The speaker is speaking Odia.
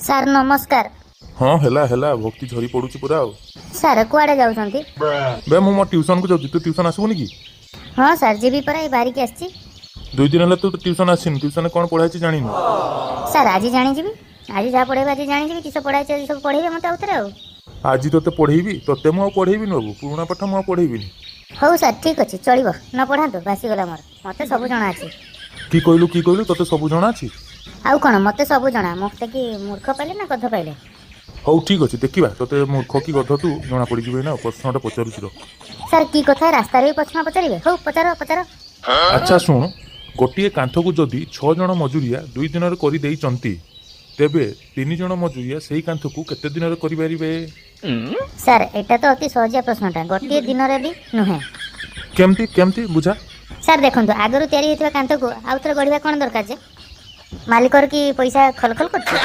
ସାର୍ ନମସ୍କାର। ହଁ, ହେଲା ହେଲା, ଭକ୍ତି ଝରି ପଡୁଛି ପୁରା ଆଉ। ସାର୍, କୁଆଡ଼େ ଯାଉଛନ୍ତି? ବେ, ମୁଁ ମୋ ଟ୍ୟୁସନକୁ ଯାଉଛି। ତୁ ଟ୍ୟୁସନ ଆସିବୁନି କି? ହଁ ସାର୍, ଯିବି ପରା, ଏଇ ବାହାରିକି ଆସିଛି। 2 ଦିନ ହେଲା ତୁ ଟ୍ୟୁସନ ଆସିନୁ। ଟ୍ୟୁସନରେ କ'ଣ ପଢା ହେଇଛି ଜାଣିନୁ? ସାର୍, ଆଜି ଜାଣିଯିବି। ଆଜି ଯାହା ପଢ଼େଇବେ ଆଜି ଜାଣିଯିବି। କିସ ପଢ଼ା ହେଇଛି ଆଜି ସବୁ ପଢ଼େଇବେ ମୋତେ ଆଉଥରେ ଆଉ। ଆଜି ତୋତେ ପଢେଇବି। ତୋତେ ମୁଁ ଆଉ ପଢେଇବିନି ବାବୁ। ପୁରୁଣା ପାଠ ମୁଁ ଆଉ ପଢେଇବିନି। ହଉ ସାର୍, ଠିକ୍ ଅଛି, ଚଳିବ, ନ ପଢ଼ାନ୍ତୁ। ଭାସିଗଲା ମୋର। ମୋତେ ସବୁ ଜଣା ଅଛି। କି କହିଲୁ? କି କହିଲୁ? ତୋତେ ସବୁ ଜଣା ଅଛି? ଆଉ କ'ଣ, ମୋତେ ସବୁ ଜଣା। ମୋତେ କି ମୂର୍ଖ ପାଇଲେ ନା ଗଧ ପାଇଲେ? ହଉ, ଠିକ୍ ଅଛି, ଦେଖିବା ତୋତେ ମୂର୍ଖ କି ଗଧ ତୁ ଜଣା ପଡ଼ିଯିବ ଏଇନା। ଆଉ ପ୍ରଶ୍ନଟା ପଚାରୁଛି ର। ସାର୍, କି କଥା, ରାସ୍ତାରେ ବି ପ୍ରଶ୍ନ ପଚାରିବେ? ହଉ, ପଚାର ପଚାର। ଆଚ୍ଛା ଶୁଣ, ଗୋଟିଏ କାନ୍ଥକୁ ଯଦି 6 ଜଣ ମଜୁରିଆ 2 ଦିନରେ କରିଦେଇଛନ୍ତି, ତେବେ 3 ଜଣ ମଜୁରିଆ ସେଇ କାନ୍ଥକୁ କେତେ ଦିନରେ କରିପାରିବେ? ସାର୍, ଏଇଟା ତ ଅତି ସହଜିଆ ପ୍ରଶ୍ନଟା। ଗୋଟିଏ ଦିନରେ ବି ନୁହେଁ। କେମିତି କେମିତି, ବୁଝା। ସାର୍ ଦେଖନ୍ତୁ, ଆଗରୁ ତିଆରି ହେଇଥିବା କାନ୍ଥକୁ ଆଉ ଥରେ ଗଢ଼ିବା କ'ଣ ଦରକାର ଯେ? ମାଲିକର କି ପଇସା ଖଲଖଲ କରୁଛି?